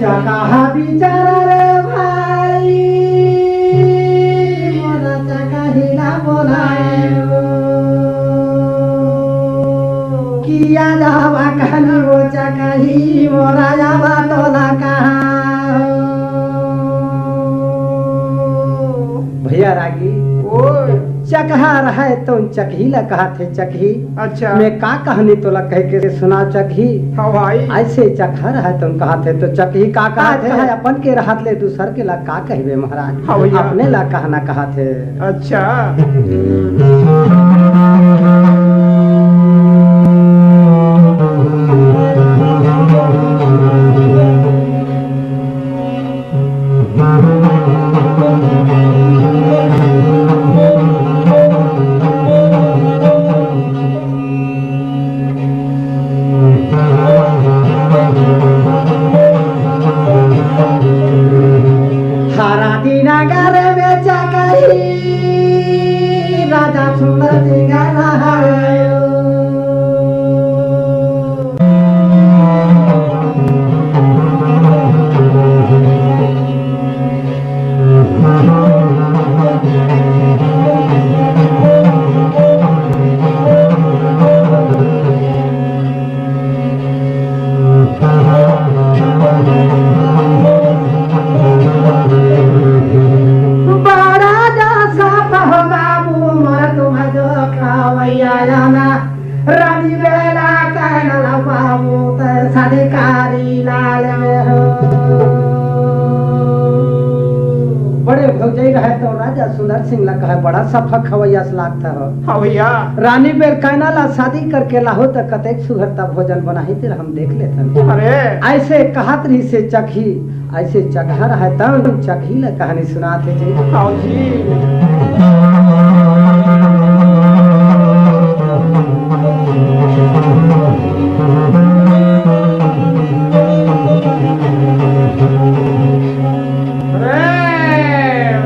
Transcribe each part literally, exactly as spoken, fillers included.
चकहा बिचारा रे भाई, मोला चकही ला बोलाए। किया जावा कहनी वो चकही, मोला जावा तोला कहा। भैया रागी, ओए। चकहा रहय तउन चकही ला कहाथे चकही। अच्छा। मैं का कहनी तोला कह के सुना चकही। हाँ भाई। ऐसे चकहा रहय तउन कहाथे तो चकही का कहाथे। कहे अपन के रहत ले दूसर के ला का कहबे महाराज। हाँ भैया। अपने ला कहना कहाथे। अच्छा। हरा दीना घर में चकही, राजा सुंदर सिंह रहायो। बड़ा जा साफ हो बाबू, मर तुम जो खावैया जाना। रानी बेला कहना ला बाबू, ते सरकारी लाल में हो। बड़े भौजाई रहे तो राजा सुंदर सिंह ला कहे, बड़ा सफा खवैया से लागता हो। हाँ भैया। रानी बेल कहना ला शादी करके लाहो त कतेक सुघरता भोजन बनाही तेरा हम देख लेथन। अरे। ऐसे कहत रही से चकही, ऐसे चकहा रहय तउन चकही ला कहानी सुनाथे जी। आओ जी। अरे,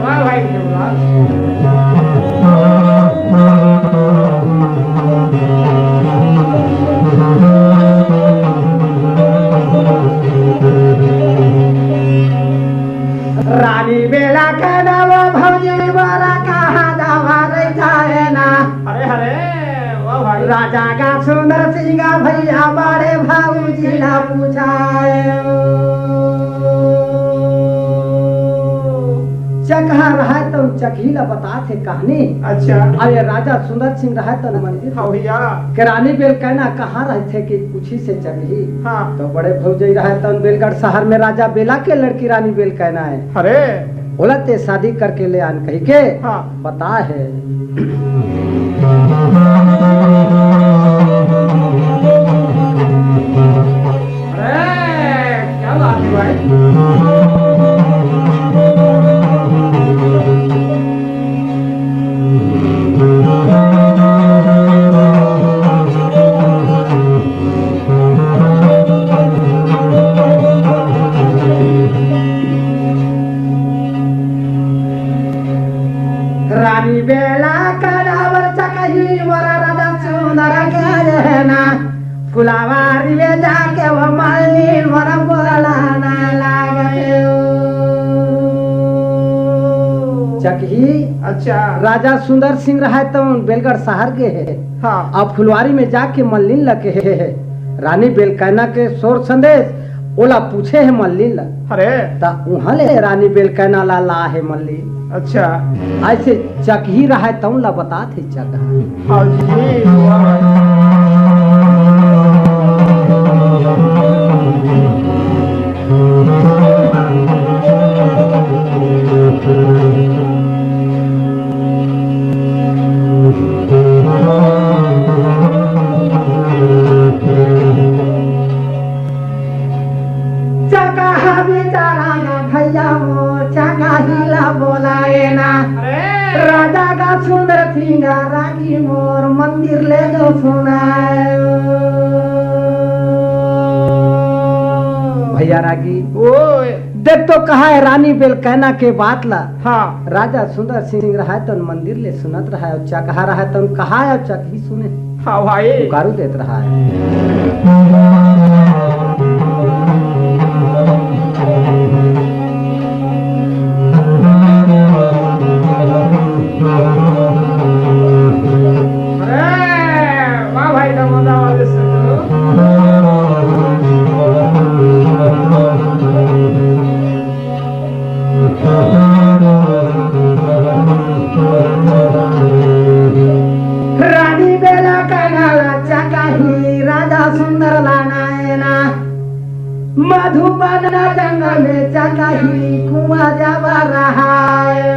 वाह भाई, वाह। रानी बेला के ना वो भौजी वाला कहाँ दवा रे जाए ना। अरे, अरे, वाह भाई। राजा का सुंदर सिंह भैया बड़े भौजी ला पूछाए। चकहा रहय तो चकही ला बतात हे कहानी। अच्छा। अउ ये राजा सुंदर सिंह रहय तो मंदिर हाँ भैया। के रानी बेल कहना कहाँ रहथे कि पूछिस हे चकही। हाँ। तो बड़े भौजाई रहय तो बेलगढ़ शहर में राजा बेला के लड़की रानी बेल कहना हे। अरे। ओला ते शादी करके ले आन कहिके हाँ। बता हे। अरे, क्या बात है भाई। रानी बेला कनावर चकही मोरा राजा सुंदर के ना। फुलवारी में जाके वो मालिन मोरा बोलाना लागे। चकही अच्छा। राजा सुंदर सिंह रहय तो बेलगढ़ शहर गे हे। हाँ। अब फुलवारी में जाके मल्लिन ल कहे हे, रानी बेलकैना के सोर संदेश ओला पूछे हे मल्लिन ल। अरे। त उहाँ ले रानी बेलकैना ला ला हे मल्लिन। अच्छा। ऐसे चकही रहय तउन ला बतात हे चकहा। हाँ जी, वाह। सुनायो। भैया रागी, ओए। देख तो कहा है रानी बेलकैना के बात ला। हाँ। राजा सुंदर सिंह रहा है तो मंदिर ले सुनत रहा है, चकहा रहा है तो कहा है, चकही सुने। हाँ भाई। पुकारू देत रहा है। अरे, वाह भाई, दमोदा वाले से तो। रानी बेलकैना ला चकही, राजा सुंदर लाना है ना। मधुबन जंगल में चकही कुआं जावा रहा है।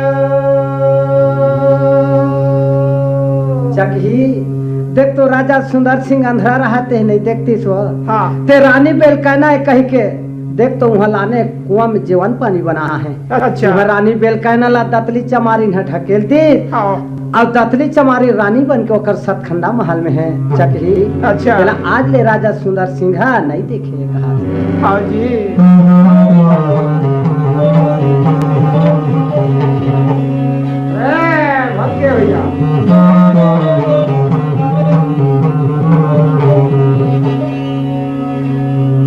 चकही, देख तो राजा सुंदर सिंह अंधरा रहा, ते नहीं देखती सो। हाँ। ते रानी बेलकैना है कही के, देख तो वहाँ लाने कुआं में जेवन पानी बना है। अच्छा। वहाँ रानी बेलकैना ला दतली चमारी न ढकेल दी। हाँ। अउ दतली चमारी रानी बन के ओकर सतखंडा महल में है, चकही। अच्छा। तेला आज ले राजा सुंदर सिंह नहीं देखे कहा। हाँ जी। ए, भटके भैया।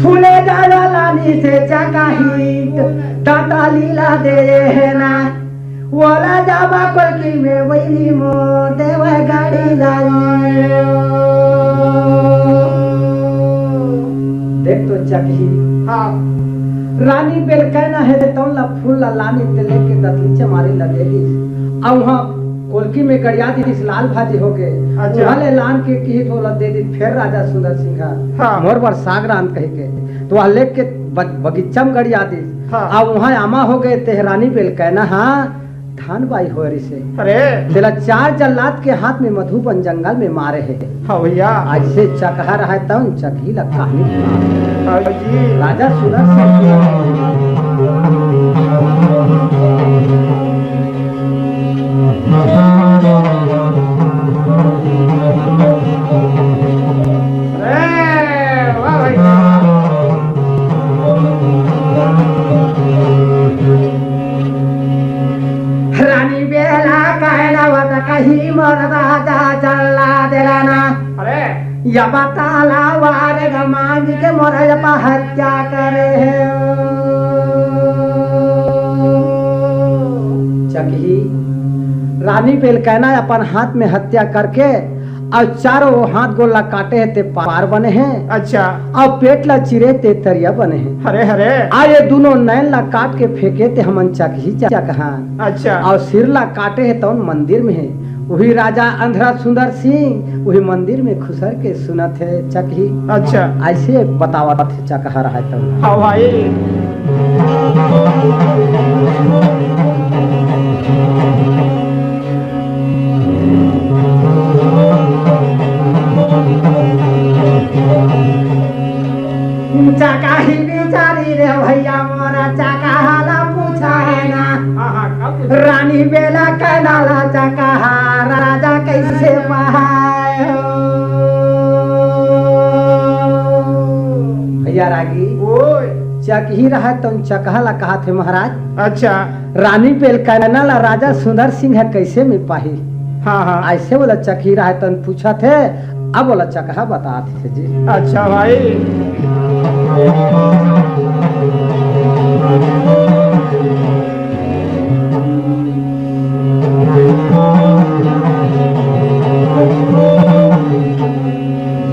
फूले जाला लानी से चकाही, दाता लीला दे है ना। वाला जाबा कोलकी में वैरी मोर देव गाड़ी लाई। देख तो चकही। हाँ। रानी बेलकैना है, तौन ला फूल ला लानी ते लेके दतली चमारी ला दे दी। अब वहाँ कोलकी में गड़िया दी, लाल भाजी हो गए। अच्छा। वहाँ ले लान के की थोला दे दी, फिर राजा सुंदर सिंह। हाँ। मोर बर साग रांध कही के। तो वहाँ लेके बग-, बगीचा में गड़िया दी। हाँ। अब वहाँ आमा हो गए, ते रानी बेलकैना, हाँ, धान बाई होय रिसे। अरे। तेला चार जल्लाद के हाथ में मधुबन जंगल में मारे है। हाँ भैया। आज से चकहा रहा है तब चकही ला कहानी सुना। हाँ जी। राजा सुंदर सिंह। अरे, वाह भाई। रानी बेलकैना वत कही मोर राजा चला देलाना। अरे। या बताला वारे गमांज के मोर यपा हत्या करे है। चकही, रानी बेलकैना अपन हाथ में हत्या करके अउ चारों हाथ गोड़ ला काटे हे ते पार बने हे। अच्छा। अउ पेट ला चिरे ते तरिया बने हे। हरे, हरे। अउ ये दूनों नैन ला काट के फेंके ते हमन चकही चकहान। अच्छा। अउ सिर ला काटे हे तौन मंदिर में हे। उही राजा अंधरा सुंदर सिंह उही मंदिर में खुसर के सुनत हे चकही। अच्छा। ऐसे बतावत हे चकहा रहा हे तौन। हाँ भाई। चकाही बिचारी रे भैया मोरा, चकाहा ला पूछा है ना। हाँ, हाँ, का पूछा? रानी बेलकैना ला चकाहा राजा कैसे पहाए हो? भैया रागी, ओए। चकही रहा तौन चकहा ला कहा थे महाराज। अच्छा। रानी बेलकैना ला राजा सुंदर सिंह ह कैसे में पाही? हाँ, हाँ। ऐसे बोला चकही रहा तौन पूछा थे, अब बोला चकहा बता थे जी। अच्छा भाई।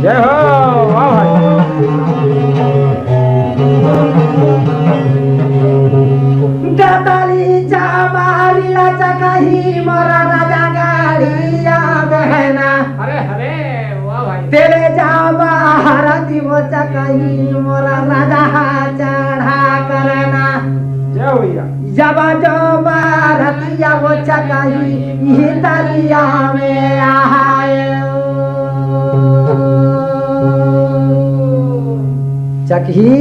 जय हो, वाह भाई। दतली चामारी ला चकाही मोरा राजा गाड़िया बहना। अरे, अरे, वाह भाई। तेरे जाबा हरती वो चकाही मोरा राजा हा चढ़ा करना। जय हो भैया। जब जो बारतिया वो चकाही, इही तरिया में आए। चकही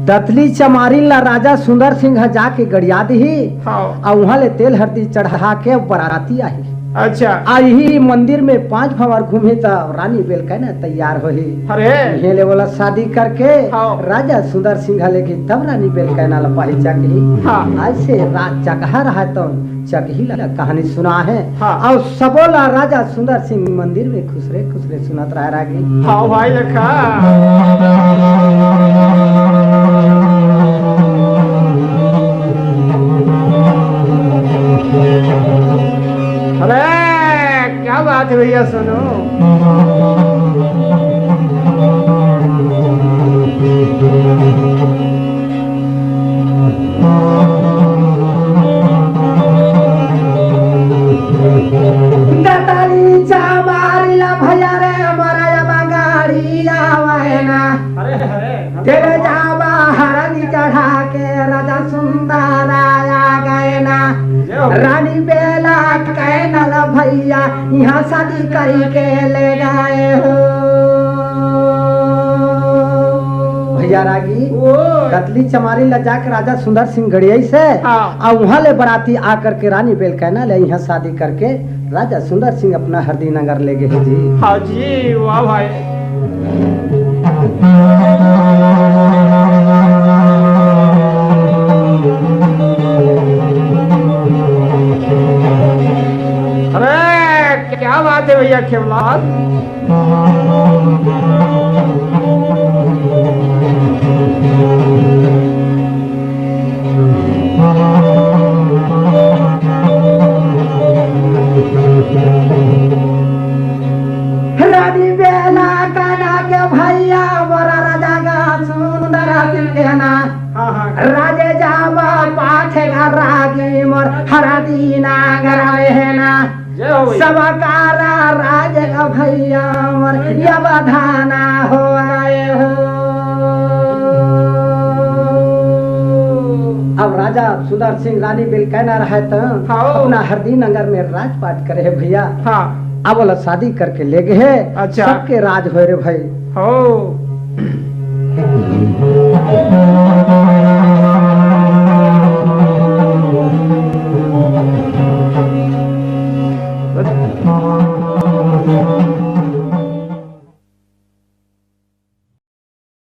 दतली चमारिन ला राजा सुंदर सिंह ह जाके गड़िया दिही, हाँ। अउ उहाँ ले तेल हरदी चढ़ा के बराती आही। अच्छा। आ इही मंदिर में पांच भंवर घूमही त रानी बेलकैना तैयार होही। अरे। इहें ले ओला शादी करके हाँ। राजा सुंदर सिंह लेगही तब रानी बेलकैना ला पाही चकही। हाँ। अइसे राज चकहा रहय त चकही ला कहानी सुनाहे। हाँ। अउ सबो ला राजा सुंदर सिंह मंदिर में खुसरे खुसरे सुनत रहय रागी। हाँ भाई लखा। अरे क्या बात है भैया, सुनो। दतली चमारी ला भैया रे, मरया बंगाड़ी आवे ना। अरे, अरे, तेरे जावा हरदी चढ़ा के राजा सुंदर आ गए ना। जय हो। रानी बेला कैनल भैया यहाँ शादी करी के ले गए हो। भैया रागी, ओ। दतली चमारी ला जाके राजा सुंदर सिंह गड़ियाई से हाँ। अउ उहाँ ले बराती आकर के रानी बेलकैना ले यहाँ शादी करके राजा सुंदर सिंह अपना हरदी नगर ले गए जी। हाँ जी, वाह भाई। अरे क्या बात है भैया खेमलाल। रानी बेला कना के भैया मोरा राजा का सुंदर सिंह ना। हाँ, हाँ। राजे जावा पाछे का रागी मोर हरदी नगर में है ना। जय हो भैया। सब कारा राज का भैया मोर ये बधाना हो आए हो। अब राजा सुंदर सिंह रानी बेलकैना रहे त हाँ। अपना हरदी नगर में राजपाट करे है भैया। हाँ। अब ओला शादी करके ले गए है। अच्छा। सबके राज होए रे भाई। हो।